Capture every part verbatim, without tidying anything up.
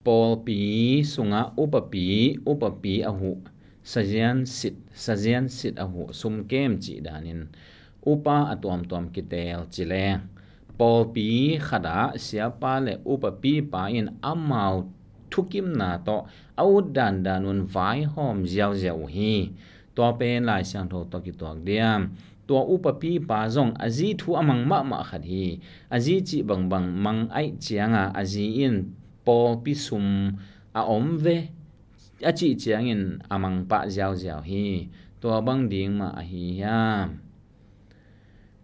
Pawlpi sungah upapi, upapi a huh sazian sit, sazian sit a huh sumkem cih danin upa a tuamtuam kiteel ci leng, pawlpi khatah siapa le upapipa in amau thukimna tawh a ut dandan un vaihawm ziauziau uh hi. Tua pen Lai Siangtho tawh kituak diam? Tua upapipa zong a zi thu a mang mahmah khat hi. A zi cih bangbang mang aih cianga a zi in pawlpi sum a om ve a cih ciangin a mang pah ziauziau hi. Tua bang ding mah ahi hiam?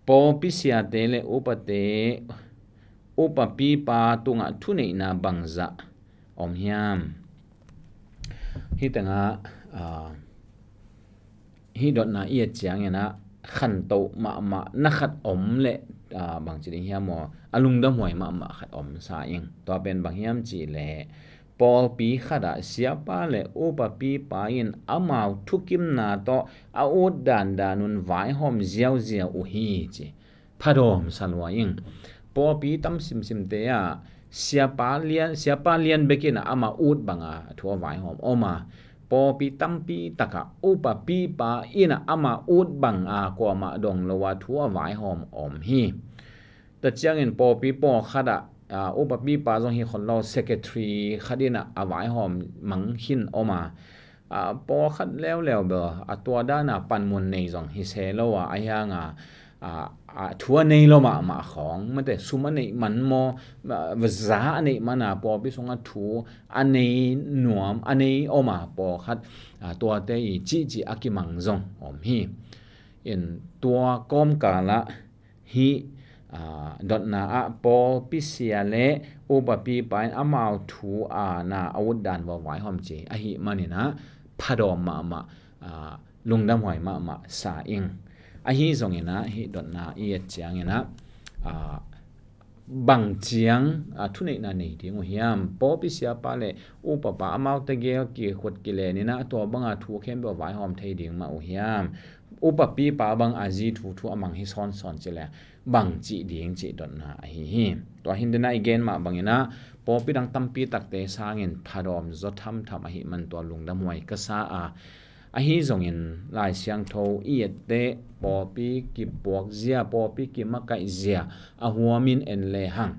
Pawlpi siate le upate, upapipa tungah thuneihna bangzah om hiam? Hih tengah, ah, hih dotna i et ciangin ah khantoh mahmah na khat om le, ah, bangci ding hiam maw, a lungdamhuai mahmah khat om sa ing. Tua pen bang hiam cih leh, pawlpi khatah siapa le upapipa in amau thukimna tawh a ut dandan un vaihawm ziauziau uh hi ci. Phadawm sa lua ing. Pawlpi tam simsimte ah siapa lian, siapa lian bekin ah ama ut banga thu a vaihawm om a, pawlpi tampi takah upapipa in ah ama ut banga kuamah dong lo a thu a vaihawm om hi. Tua ciangin pawlpi pawlkhat ah, ah, upapipa zong hi khol lo, secretary khat in ah a vaihawm mang khin om a, ah, pawlkhat leuleu bel a tua dana panmun nei zong hi se lo a, a hianga, ah, ah, thu a nei lo mahmah khawng, mate sum a neih man maw, ah, za a neih man a pawlpi sungah thu a nei nuam, a nei om a pawlkhat, ah, tuate i cihcih a kimang zong om hi. In tua kawmkalah hih, ah, dotna ah pawlpi sia le upapipa in amau thu a na a ut dan va vaihawm ci ahih manin ah phadawm mahmah, ah, lungdamhuai mahmah sa ing. Ahi zongin ah hih dotna i et ciangin ah, ah, bang ciang, ah, thuneihna nei ding uh hiam? Pawlpi siapa le upapa amaute gel kikhut kilen in ah tua banga thu khempeuh vaihawm thei ding mah uh hiam? Upapipa bang a zi thu thu a mang hi sawnsawn ci le bang cih ding cih dotna ahi hi. Tua hi in ah i gen mah bangin ah pawlpi dang tampi takte sangin phadawm zaw thamtham ahih man tua lungdamhuai ka sa a, ahi zongin Lai Siangtho i etteh pawlpi kipuak zia, pawlpi kimakaih zia a huamin en lehang,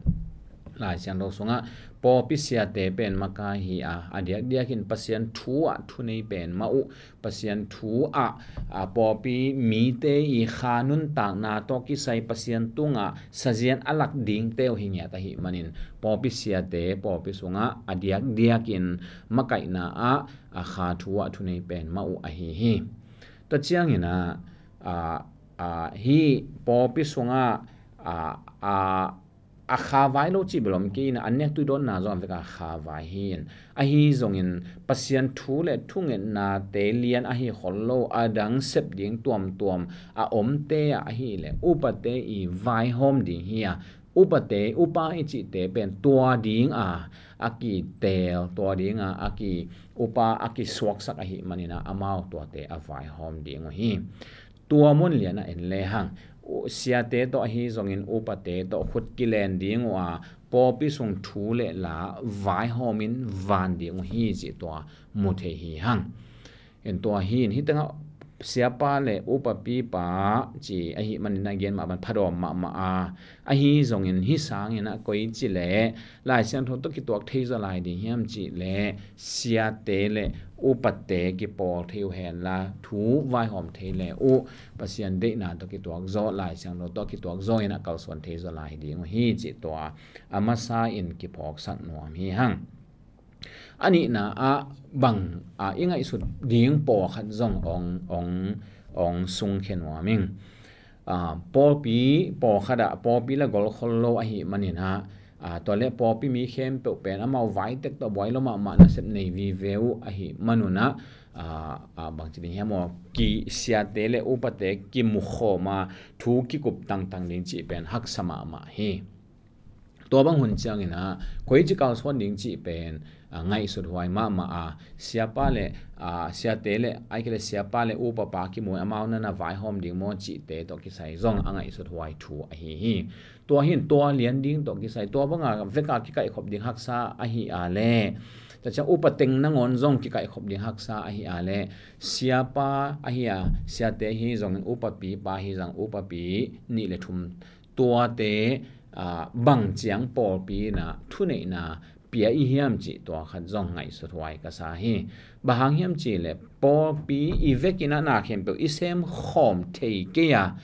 Lai Siangtho sungah pawlpi siate pen makai hi a, a diakdiakin Pasian thu ah thunei pen mah uh, Pasian thu ah, a, pawlpi mite i kha nuntakna tawh kisai Pasian tungah sazian a lak dingte uh hi ngiat ahih manin pawlpi siate pawlpi sungah a diakdiakin makaihna ah a kha thu ah thunei pen mah uh ahi hi. Tua ciangin ah, a, a, hih pawlpi sungah, a, a, a kha vai lo cih bel om kei in ah, an nek tuidawnna zong a vek a kha vai hi in. Ahi zongin Pasian thu le thungetnate lian ahi khol lo a dang sep ding tuamtuam a omte ah ahih leh upate i vaihawm ding hi a, upate, upa i cihte pen tua ding a, a kiteel, tua ding a, a ki, upa a kisuaksak ahih manin ah amau tuate a vaihawm ding uh hi. Tua mun lian ah en lehang, u-, siate tawh ahi zongin upate tawh khut kilen ding uh a, pawlpi sung thu le la vaihawmin van ding uh hi cih tua mu thei hi hang. En tua hi in, hih tengah siapa le upapipa ci ahih manin a gen mah bang phadawm mahmah a, ahi zongin hih sangin ah koi ci leh Lai Siangtho tawh kituak thei zaw lai ding hiam cih leh siate le upate kipawl thei uh henla, thu vaihawm thei le uh Pasian deihna tawh kituak zaw, Lai Siangtho tawh kituak zaw in ah kalsuan thei zaw lai ding uh hi cih tua a masa in kiphawksak nuam hi hang. A nihna ah bang, a, i ngaihsut ding pawlkhat zong ong, ong, ong sungkhia nuam ing. A, pawlpi pawlkhat ah pawlpi la gol khol lo ahih manin ah, a, tua le pawlpi mi khempeuh pen amau vaitek tawh buai lo mahmah nasep nei vive uh ahih manun ah, a, a, bangci ding hiam aw, ki siate le upate kimukhawm a thu kikup tangtang ding cih pen haksa mahmah hi. Tua bang hun ciangin ah koici kalsuan ding cih pen, ah, ngaihsut huai mahmah a, siapa le, ah, siate le, ahih kei leh siapa le upapa kimu in amau na na vaihawm ding maw cihte tawh kisai zong a ngaihsut huai thu ahi hi. Tua hi in tua lian ding tawh kisai, tua banga veka kikaihkhop ding haksa ahi a le, tua ciang upa teng nangawn zong kikaihkhop ding haksa ahi a le, siapa ahi a, siate hi zongin upapipa hi zong upapi nih le thum tuate, ah, bang ciang pawlpi in ah thuneihna pia i hiam cih tua khat zong ngaihsut huai ka sa hi. Bang hang hiam cih leh pawlpi i vekin ah na khempeuh i sem khawm thei kei a,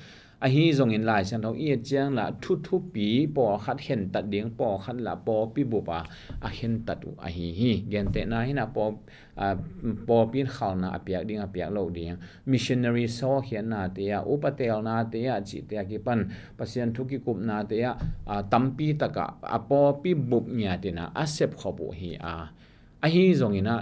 ahi zongin Lai Siangtho i et ciang lah thuthupi pawlkhat khentat ding, pawlkhat lah pawlpi bup a a khentat uh ahi hi. Gentehna hi in ah pawl ah, pawlpi in khalna a piak ding, a piak loh ding, missionary sawlkhiatnate ah, upa teelnate ah cihte a kipan Pasian thu kikupnate ah, ah, tampi takah a pawlpi bup ngiat in ah a sepkhop uh hi a, ahi zongin ah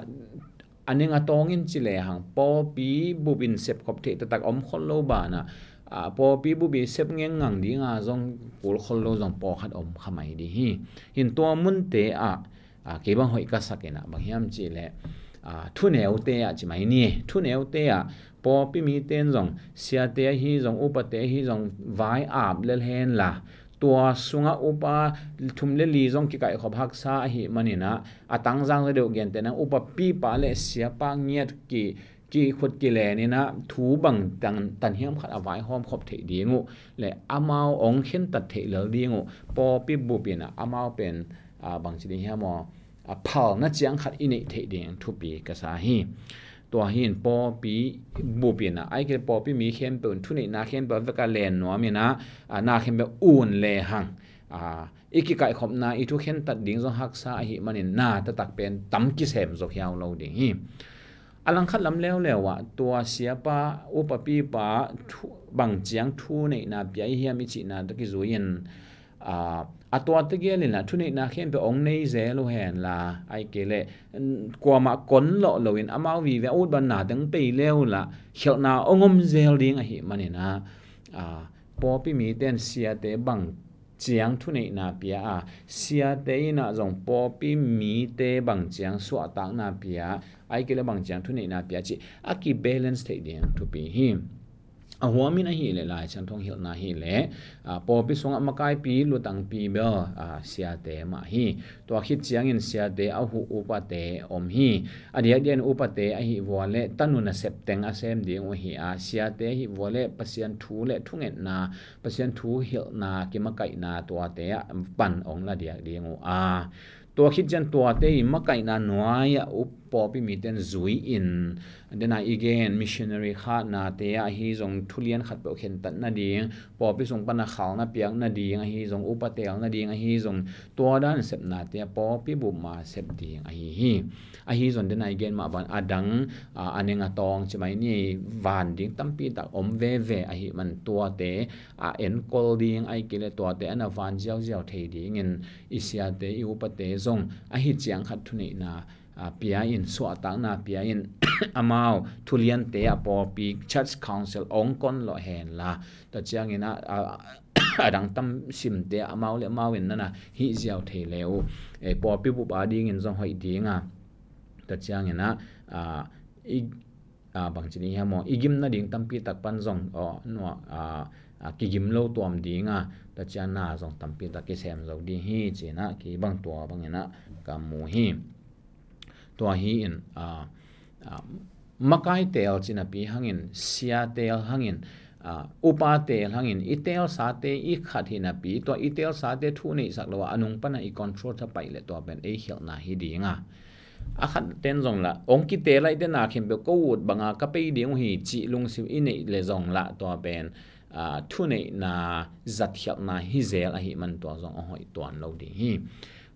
a neng a tawng in ci lehang pawlpi bup in sepkhop theih taktak om khol lo banah, ah, pawlpi bup i sep ngengngang dinga zong kul khol lo zong pawlkhat om kha mai ding hi. Hi in tua munte ah, ah, kei bang hoih ka sak in ah bang hiam cih leh, ah, thuneute ah ci mai ni. Thuneute ah pawlpi mite in zong siate ahi zong upate ahi zong vai ap lel hen la, tua sungah upa thum le li zong kikaihkhop haksa ahih manin ah, a tangzang zaw deuh gentehna upapipa le siapa ngiat ki kikhut kilen in ah thu bang tan, tan hiam khat a vaihawm khop theih ding uh le amau ong khentat theih lel ding uh pawlpi bup in ah amau pen, ah, bangci ding hiam aw, ah, phalna ciang khat i neih theih ding thupi ka sa hi. Tua hi in pawlpi bup in ah, ahih kei leh pawlpi mi khempeuh in thuneihna khempeuh a veka len nuam in ah, ah, na khempeuh un lehang, ah, i kikaihkhopna i thu khentat ding zong haksa ahih manin na taktak pen tam kisem zaw hiau lo ding hi. A langkhat lam leuleu ah tua siapa upapipa thu, bang ciang thuneihna pia i hiam i cihna tawh kizui in, ah, a tuate gel in ah thuneihna khempeuh ong nei zel uh hen la, ahih kei leh, mm, kuamah kon lawh loin amau vive a ut bang na teng pei le uh la khialhna ong om zel ding ahih manin ah, ah, pawlpi mite in siate bang ciang thuneihna pia a, siate in ah zong pawlpi mite bang ciang suahtakna pia, ahih kei leh bang ciang thuneihna pia cih a kibalance theih ding thupi hi. A huam in ahih leh Lai Siangtho hong hilhna ahih leh, ah, pawlpi sungah makaipi lutangpi bel, ah, siate mah hi. Tua khit ciangin siate a huh upate om hi. A diakdiak in upate ahih vua le tanu nasep teng a sem ding uh hi a, siate ahih vua le Pasian thu le thungetna, Pasian thu hilhna kimakaihna tuate ah pan ong la diak ding uh a, tua khit ciang tuate i makaihna nuai ah up pawlpi mite in zui in, dena i gen missionary khahnate ah ahi zong thulian khat peuh khentat nading, pawlpi sung pan a khalna piak nading ahi zong, upa teel nading ahi zong, tua dan sepnate ah pawlpi bup ma sep ding ahi hi. Ahi zong dena i gen mah bang a dang, a, a neng a tawng ci mai ni, van ding tampi tak om veve ahih man tuate a enkol ding ahih kei leh tuate a na van ziauziau thei dingin i siate i upate zong ahi ciang khat thuneihna, a, pia in, suahtakna pia in, amau thuliante ah pawlpi church council ong kon lawh hen la, tua ciangin a, a, a dang tam simte ah amau le amau in nana hih ziau thei le uh, e, pawlpi bup a dingin zong hoih ding a, tua ciangin a, a, i, a, bangci ding hiam aw, i gim nading tampi tak pan zong, aw, nuah, a, a, kigim lo tuam ding a, tua ciang na zong tampi tak kisem zo ding hi ci-in a, kei bang tua bangin a ka mu hi. Tua hi in, a, a, makai teel ci napi hangin, sia teel hangin, a, upa teel hangin, i teelsate i khat hi napi, tua i teelsate thu neihsak lo a, a nung pan a i control thapaih le tua pen ei khialhna hi ding a. A khat ten zong la, ong kiteel a i te na khempeuh ko ut banga ka pei ding uh hi cih lungsim i neih le zong la tua pen, a, thuneihna zatkhialhna hi zel ahih man tua zong a hoih tuan lo ding hi.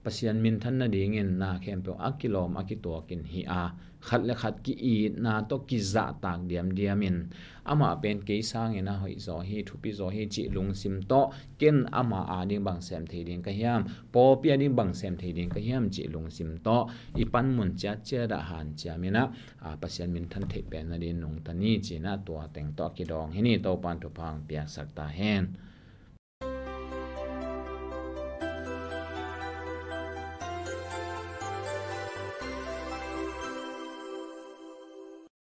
Pasian minthan nadingin na khempeuh a kilawm a kituakin hi a, khat le khat ki-itna tawh kizahtak diamdiamin, amah pen kei sangin a hoih zaw hi, thupi zaw hi cih lungsim tawh, ken ama a ding bang sem thei ding ka hiam, pawlpi a ding bang sem thei ding ka hiam cih lungsim tawh i panmun ciatciat ah hanciam in a, a, Pasian minthan theih pen nading nungta ni ci-in a tua teng tawh a kidawng hi ni. Topan thupha hong piaksak ta hen.